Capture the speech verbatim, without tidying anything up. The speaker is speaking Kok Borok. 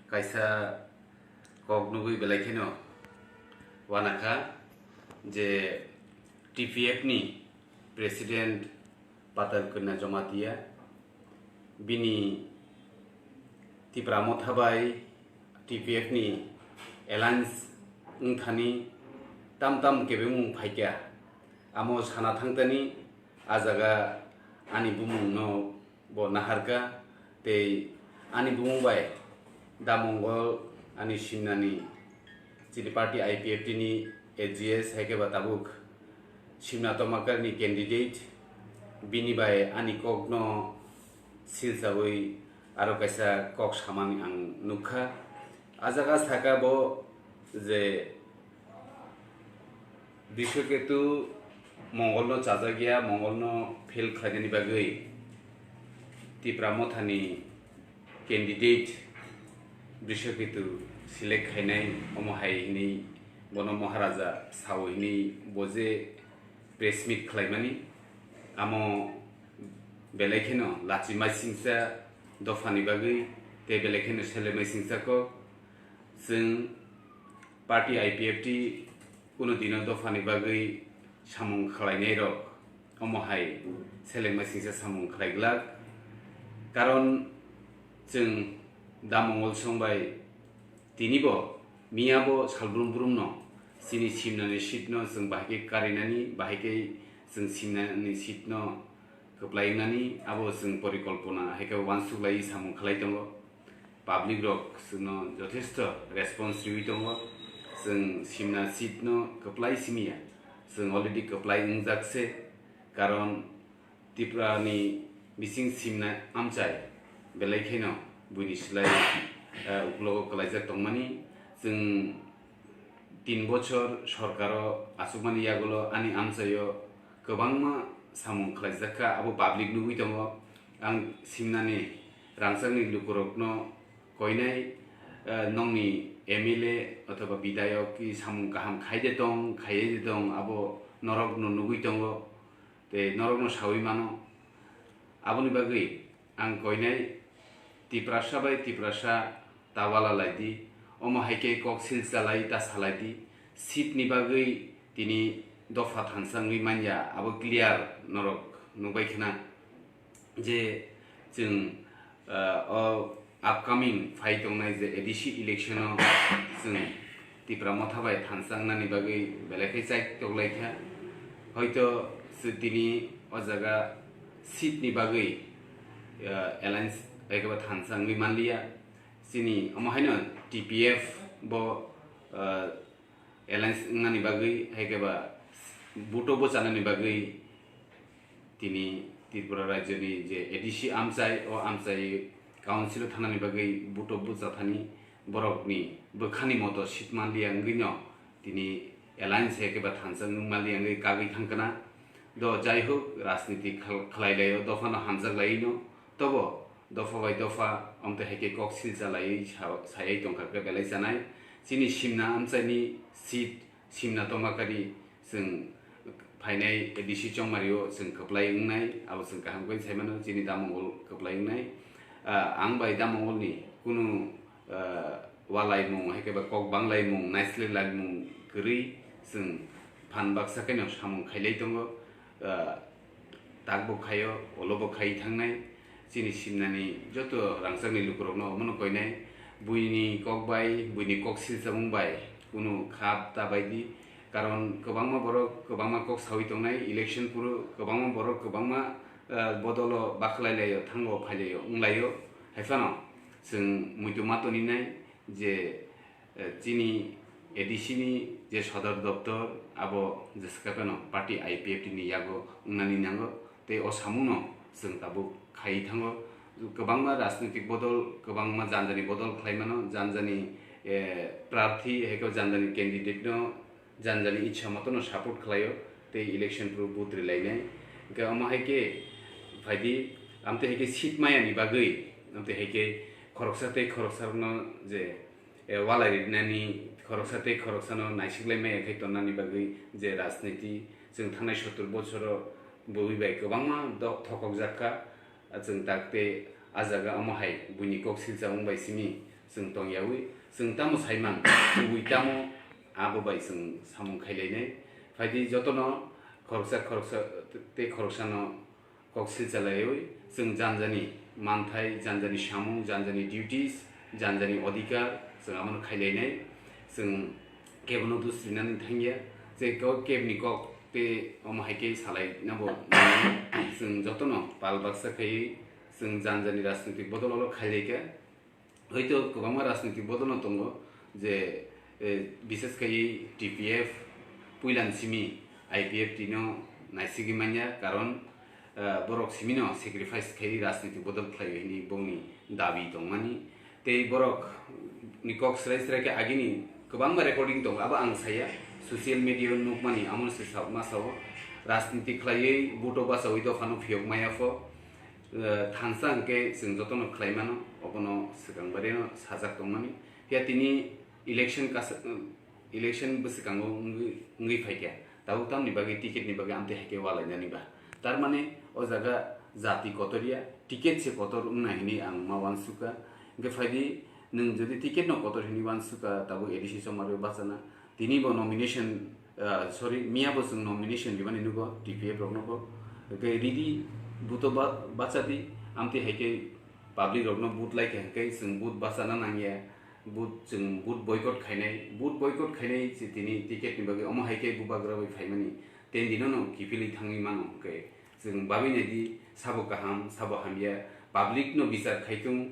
Kaisa kok nugwi belai kheno uanakha je T P F ni President Patal Kanya Jamatia bini Tipra Motha bai T P F ni alliance wngthani tam tam kebengmung phaikha. Amo sana thangtani a jaga ani bumungno bo naharkha, tei ani bumung bai da Mongol ani simnani chini party I P F T ni A G S hai khe ba tabuk simna tomakarni candidate, bini bai ani kokno silsawi aro kaisa kok samani ang nukha. A jaga saka bo je Bishwaketu Mongolno chajakya, Mongolno fail khlainani bagwi Tipra Mothani candidate Bishwaketu select khainai, omo hai hwnwi bono Maharaja sao hwnwi bo je press meet khlaimani, amo belai kheno lachi maisingsa dophani bagwi tei belai kheno sele maisingsa kok. Chwng party I P F T kuno dino dophani bagwi samung khlainairok omo hai seleng maisingsa samung khlaiglak. Karon chwng da Mongol song bai tinibo miyabo salbrum brumno chini simnani seatno chwng bahai khe karinani, bahai khe chwng simnani seatno kwplai wngnani abo chwng porikolpona hai khe uansuk lai samung khlai tongo. Public rok chwngno jothesto response riwi tongo. Chwng simna seat no kwplai simiya, chwng already kwplai wngjak se, karon Tripura ni bising simna amchai belai kheno buini slai, eh, uklogo kwlaijak tongmani. Chwng tin bochor sorkaro achukmani yagulo ani amchaio kwbangma samung khlaijak kha, abo public nugwi tongo. Ang simnani rangchakni lukurokno koinai, eh, nongni M L A othoba bidayok ki samung kaham khai de tong, khaiye de tong, abo norokno nugwi tongo, tei norokno saui mano. Aboni bagwi ang koinai Tiprasa bai Tiprasa ta wala lai di, omo hai khe kok silsa lai ta salai di, seat ni bagwi tini dopha thansa wngwi manya, abo clear norok nukbai khna. Je chwng, ah, o upcoming phai tongnai je A D C election o chwng Tipra Motha bai thansa wngnani bagwi belai khe chai toklai kha. Hoito chwng tini o jaga seat ni bagwi, ah, alliance bai khe bo thansa wngwi manliya. Chini omo haino T P F bo, ah, alliance wngnani bagwi, hai khe ba vote o bwchanani bagwi tini Tripura rajyoni je A D C amchai, o amchai council o thanani bagwi vote o bwchathani borokni bwkhani moto seat manliya wngwino tini alliance hai khe ba thansa wng manliya wngwi kagwi thangkha na. Do jai hok, rajniti khal-, khlai laio, dophano hamjak laino, tobo dopha bai dopha, amtwi hai khe kok silsa laiwi sa-, sayai tongkha khe belai chanai. Chini simna amchaini seat, simna tomakari chwng phainai A D C chongmario chwng kwplai wngnai, abo chwng kaham khe sai mano, chini da Mongol kwplai wngnai. Ah, ang bai da Mongolni kunu, ah, walaimung, hai khe ba kok banglaimung, naisle laimung kwrwi chwng phan baksa khe no samung khailai tongo. Ah, tak bo khaio, olo bo khai thangnai. Chini simnani joto rangchakni lukurokno omono koinai, buini kok bai, buini kok silchamung bai kunu khap ta bai di. Karon kwbangma borok kwbangma kok saui tongnai, election phuru kwbangma borok kwbangma, ah, bodolo bakhlai laio, thango phai laio, wng laio. Hai phano chwng muitu ma toni nai je, eh, chini A D C ni je sodor doptor, abo jesa khe phano party I P F T ni yago wngnani nango, tei o samungno chwng tabuk khai thango. Kwbangma rajnitik bodol, kwbangma janjani bodol khlai mano, janjani, eh, prarthi, hai khe janjani candidate no janjani ichha motono support khlaio, tei election phuru vote rwlainai. Hwnkhe omo hai khe phaidi, amtwi hai khe seat mayani bagwi, amtwi hai khe khoroksa tei khoroksarokno je, eh, walai rinani, khoroksa tei khoroksano naisiklai maya khe tonnani bagwi je rajniti chwng thangnai sottor bochoro bui bai kwbangma do-, thokokjak kha. Chwng tak tei a jaga omo hai buini kok silsa wng bai simi Chwng tongyawi, chwng tamo saimang, kubui tamo, abo bai chwng samung khailainai. Phaidi jotono khoroksa khoroksa tei khoroksano kok silchalaiwi chwng janjani manthai, janjani samung, janjani duties, janjani odhikar chwng abono khailainai. Chwng kebono dusrinani thangya, je kok kebni kok tei omo hai khe salai nabo chwng jotono pal baksa khaiwi chwng janjani rajnitik bodol olo khailaikha. Hoito kwbangma rajnitik bodolno tongo je, eh, bises khai T P F puilan simi I P F T no naisigwi manya, karon, eh, borok simino sacrifice khai rajnitik bodol khlai hini bongni dabi tongmani. Tei borok ni kok srai srai khe agini kwbangma recording tongo, abo ang saya social media o nukmani, amo se sa-, ma sao rajnitik khlaiwi buto bachawi dophano phiyok maya pho. Eh, thansa hwnkhe chwng jotono khlai mano, obono swkang barino sajak tongmani. Phiya tini election kasa-, election bwswkango wngwi, wngwi phaikha, tabuk tamni bagwi ticket ni bagwi amtwi hai khe walainani ba? Tar mane o jaga jati kotor ya, ticket se kotor wngna hini ang ma uansukha. Hwnkhe phaidi, nwng jodi ticket no kotor hini uansukha, tabuk A D C somari bachana, tini bo nomination, ah, sorry, miya bo chwng nomination ribani nugo T P F rokno bo. Hwnkhe ridi, buto ba-, bacha di, amtwi hai khe public rokno vote lai kha hwnkhe chwng vote bachana nangya, vote chwng vote boycott khainai, vote boycott khainai se tini ticket ni bagwi omo hai khe bubagra bai phaimani, ten dino no kiphilwi thangwi mano hwnkhe chwng babwi naidi sabo kaham, sabo hamya, public no bichar khai thung.